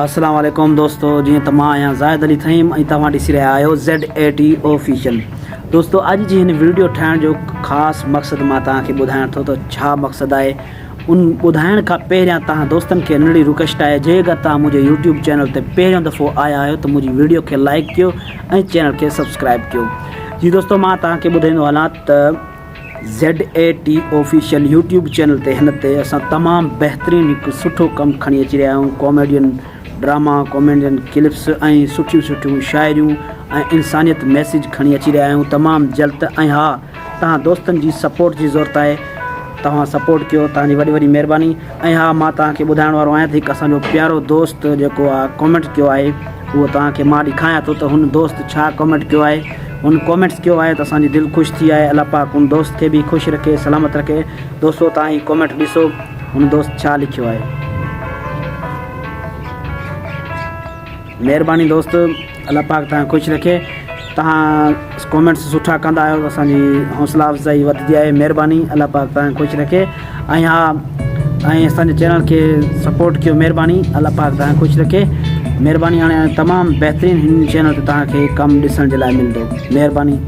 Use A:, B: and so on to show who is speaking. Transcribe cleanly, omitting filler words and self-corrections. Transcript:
A: السلام عليڪم دوستو جيئن ته مان آهيان زاهد علي ٿهيم ۽ توهان ڏسي رهيا آهيو زيڊ اي ٽي آفيشل دوستو اڄ جي هن ويڊيو ٺاهڻ جو خاص مقصد مان توهان کي ٻڌايان ٿو ته ڇا مقصد آهي ان ٻڌائڻ کان پهريان توهان دوستن کي ننڍڙي رڪويسٽ آهي جي اگر توهان منهنجي يوٽيوب چينل تي پهريون دفعو آيا آهيو ته منهنجي ويڊيو کي لائڪ ڪيو ۽ چينل کي سبسڪرائب ڪيو جي دوستو مان توهان کي ٻڌائيندو هلان ته Z A T official YouTube channel تي هن تي اسان تمام بهترين هڪ سٺو ڪم کڻي اچي رهيا آهيون ڪاميڊين ڊراما ڪاميڊين ڪلپس ۽ سٺيون سٺيون شاعريون ۽ انسانيت ميسيج کڻي اچي رهيا آهيون تمام جلد ۽ ها توهان دوستن جي سپورٽ جي ضرورت آهي توهان سپورٽ ڪيو توهان جي وڏي وڏي مهرباني ۽ ها مان توهان کي ٻڌائڻ وارو آهيان ته هڪ اسان جو پيارو دوست جيڪو آ ڪامينٽ ڪيو آهي اهو توهان کي مان ڏيکايان ٿو ته هن دوست ڇا ڪامينٽ ڪيو آهي هن ڪامينٽس ڪيو آهي ته اسان جي دل خوش ٿي آهي الله پاڪ ان دوست کي به خوش رکي سلامت رکي دوستو توهان هي ڪامينٽ ڏسو هن دوست ڇا لکيو آهي مهرباني دوست الله پاڪ توهان خوش رکي توهان ڪامينٽس سٺا ڪندا آهيو اسان جي حوصلا افزائي وڌندي آهي مهرباني الله پاڪ توهان خوش رکي ۽ ها ۽ اسان جي چينل کي سپورٽ ڪيو مهرباني الله پاڪ توهان خوش رکي مهرباني هاڻي تمام بهترين هن چينل تي توهان کي ڪم ڏسڻ جي لاء ملندو مهرباني.